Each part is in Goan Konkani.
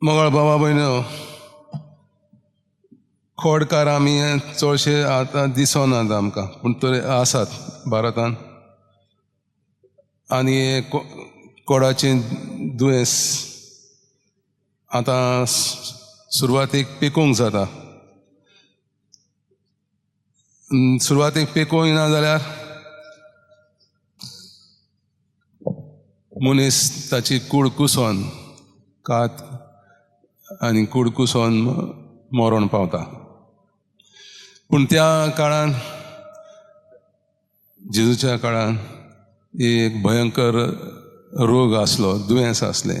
मोगाळ बाबा भयणो, खोडकार आमी चडशे आतां दिसनात आमकां, पूण तरी आसात भारतान. आनी कोडाचें दुयेंस आतां सुरवातेक पिकोवंक जाता. सुरवातेक पिकोवंक ना जाल्यार मनीस ताची कूड कुसोन, कात आनी कूड कुसोन मरण पावता. पूण त्या काळान, जेजूच्या काळान एक भयंकर रोग आसलो, दुयेंस आसलें,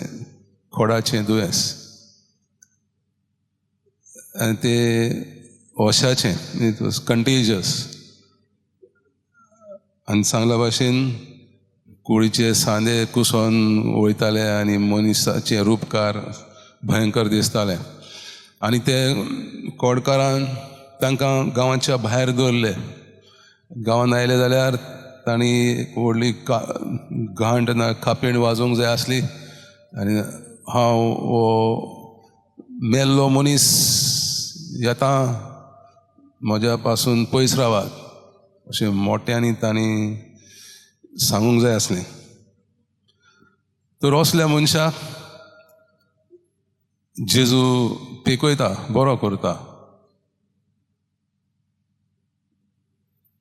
खोडाचें दुयेंस. आनी ते वशाचें, it was contagious. आनी सांगल्या भाशेन कुडीचे सांदे कुसोन वयताले आनी मनशाचें रूपकार भयंकर दिसतालें. आनी ते कोडकारान तांकां गांवाच्या भायर दवरले. गांवांत आयले जाल्यार तांणी एक व्हडली घांट ना कापेण वाजोवंक जाय आसली. आनी हांव हो मेल्लो मनीस येता, म्हज्या पासून पयस रावात अशें मोट्यांनी तांणी सांगूंक जाय आसलें. तर असल्या मनशाक जेजू पिकयता, बरो करता.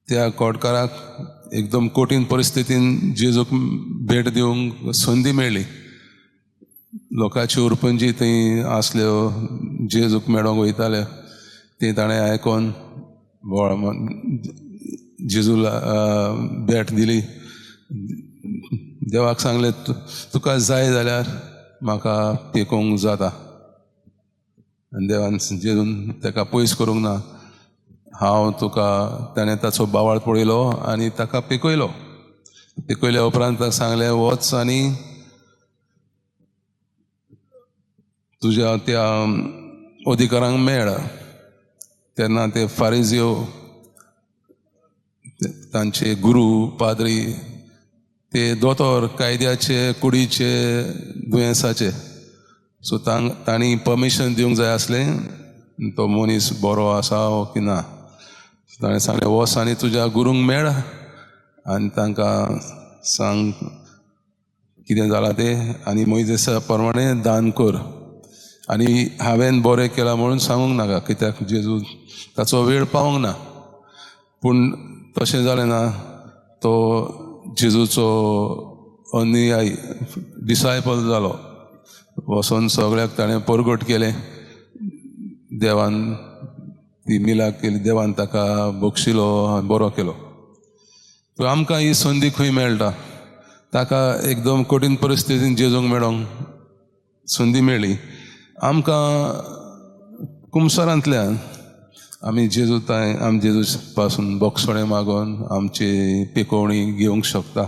त्या कोटकाराक एकदम कठीण परिस्थितीन जेजूक भेट दिवंक संदी मेळ्ळी. लोकांची उरपंजी थंय आसल्यो, जेजूक मेळोंक वयताले, ती ताणें आयकोन जेजूला भेट दिली. देवाक सांगलें, तुका जाय जाल्यार म्हाका पिकोवंक जाता. आनी देवान जेजून ताका पयस करूंक ना. हांव तुका, ताणें ताचो बावाळ पळयलो आनी ताका पिकयलो. पिकयल्या उपरांत ताका सांगलें, वच आनी तुज्या त्या अधिकारांक मेळ. तेन्ना ते फारिजियो, तांचे गुरू पाद्री, ते दोतोर कायद्याचे, कुडीचे दुयेंसाचे, सो तांणी परमिशन दिवंक जाय आसलें तो मनीस बरो आसा की ना. ताणें सांगलें, वच आनी तुज्या गुरूंक मेळ आनी तांकां सांग कितें जालां तें, आनी मोयजेसा प्रमाणे दान कर, आनी हांवें बरें केलां म्हणून सांगूंक नाका, कित्याक जेजू ताचो वेळ पावूंक ना. पूण तशें जालें ना, तो जेजूचो अनुयायी, डिसायपल जालो. वचोन सगळ्याक ताणें परगट केलें. देवान ती मिलाक केली, देवान ताका बक्षिलो, बरो केलो. तर आमकां ही संदी खंय मेळटा? ताका एकदम कठीण परिस्थितीन जेजूंक मेळोंक संदी मेळ्ळी. आमकां कुमसरांतल्यान आमी जेजू तांय, आमी जेजू पासून बोगसणें मागोन आमची पिकोवणी घेवंक शकता.